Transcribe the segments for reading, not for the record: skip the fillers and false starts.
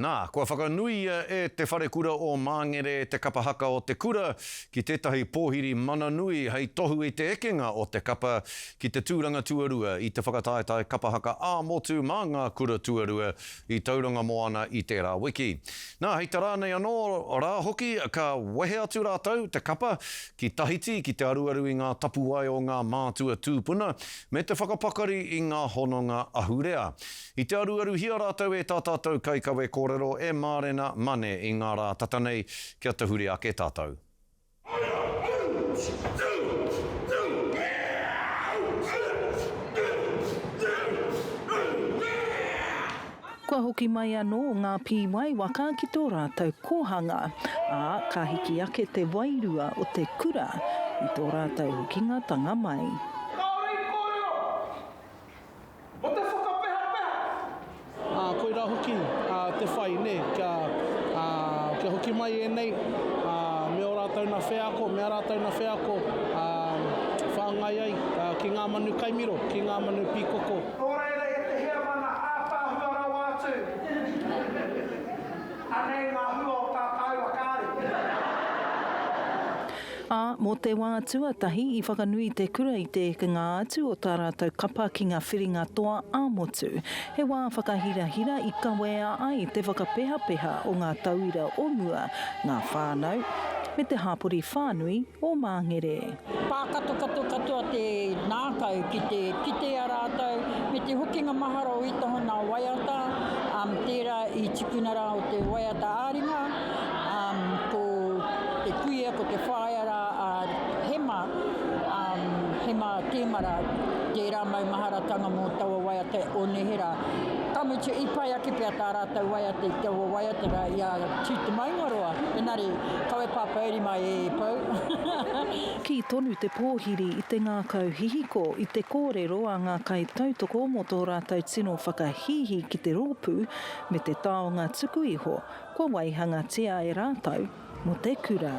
Nā, kua whakanuia e Te Wharekura o Māngere te kapa haka o te kura ki tētahi pōhiri mana nui hei tohu i te ekenga o te kapa ki te tūranga tuarua i te whakataetae kapa haka ā-motu mā ngā kura tuarua i Tauranga Moana i tērā wiki. Nā, hei te rā nei anō rā hoki ka wehe atu rātou, te kapa, ki Tahiti ki te aruaru i ngā tapuwae o ngā mātua tūpuna me te whakapakari i ngā hononga ahurea. I te aruaruhia rātou e tā tātou kaikawe kōrero e Mārena Mane i ngā rā tata nei kia tahuri ake tātou. Kua hoki mai anō ngā pīwaiwaka ki tō rātou kōhanga, ā, ka hiki ake te wairua o te kura i tō rātou hokingatanga mai. Kāore i kōrero Mo te whakapehapeha. Ā, koirā hoki te whai, nē, kia, ā, kia hoki mai ēnei, ā, me ō rātou nā wheako, me ā rātou nā wheako, ā, whāngai ai, ā, ki ngā manu kaimiro, ki ngā manu pīkoko. Nō reira e te heamana ātaahua rawa atu, anei ngā hua o tā tāua kāri. Ā, mō te wā tuatahi i whakanui te kura i te ekenga atu o tā rātou kapa ki ngā whiringa toa ā-motu. He wā whakahirahira i kawea ai te whakapehapeha o ngā tauira o mua, ngā whānau, me te hapori whānui o Māngere. Pākatokato katoa te nākau ki te kite i a rātou, me te hokinga mahara o ētahi o ngā waiata, tērā i tukuna rā o te waiata ā-ringa, ko te kuia, ko te whaea rā a Hema, Hema Tēmara, tērā maumaharatanga mō taua waiata o neherā. Ka mutu, i pai ake pea tā rātou waiata i taua waiata rā i a Tū Te Maungaroa, engari, kawe pāpōuri mai e Pou. Kī tonu te pōhiri i te ngākau hihiko i te kōrero a ngā kaitautoko mō tō rātou tino whakahīhī ki te rōpū me te taonga tuku iho kua waihangatia e rātou mō te kura.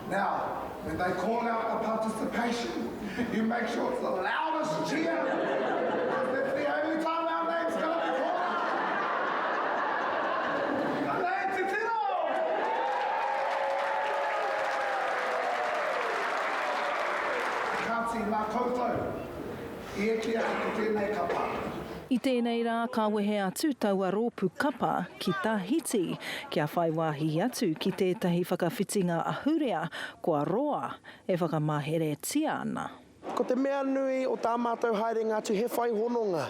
Now, when they call out the participation, you make sure it's the loudest cheer, because that's the only time our name's gonna be called out. Lei titiro! Kāti, nā koutou i eke ai ko tēnei kapa. I tēnei rā ka wehe atu taua rōpū kapa ki Tahiti kia whai wāhi atu ki tētahi whakawhitinga ahurea kua roa e whakamaheretia ana. Ko te mea nui o tā mātou haerenga atu he whai hononga.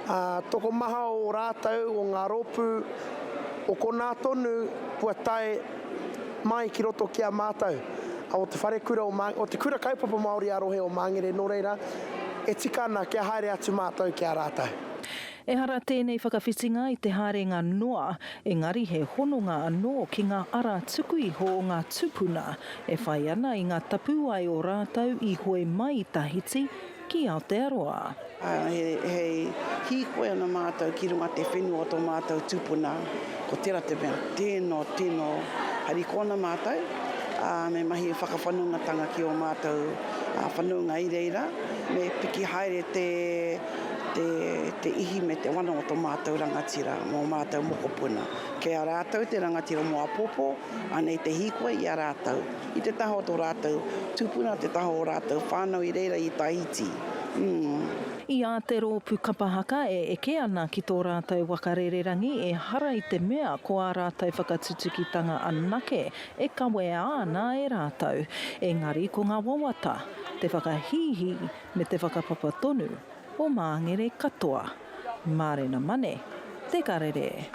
Ā, tokomaha o rātou, o ngā rōpū, o konā tonu kua tae mai ki roto ki a mātou, o te wharekura o o te Kura Kaupapa Māori ā-Rohe o Māngere, nō reira, e tika ana kia haere atu mātou ki a rātou. Ehara tēnei whakawhitinga i te haerenga noa, engari he hononga anō ki ngā ara tuku iho o ngā tūpuna e whai ana i ngā tapuwae o rātou i hoe mai i Tahiti ki Aotearoa. Hei hīkoi ana mātou ki runga te whenua o tō mātou tupuna, ko tērā te mea tino, tino harikoa ana mātou, ā, me mahi whakawhanaungatanga ki ō mātou whanaunga i reira, me piki haere te, te, te ihi me te wana o tō mātou rangatira, mō mātou mokopuna. Kei a rātou te rangatira mō āpōpō, anei te hīkoi i a rātou, i te taha o tō rātou tupuna, te taha o rātou whānau i reira i Tahiti. Mm. I a te rōpū kapa haka e eke ana ki tō rātou waka rererangi, ehara i te mea ko ā rātou whakatutukitanga anake e kawea ana e rātou, engari ko ngā wawata, te whakahīhī me te whakapapa tonu o Māngere katoa. Mārena Mane, Te Karere.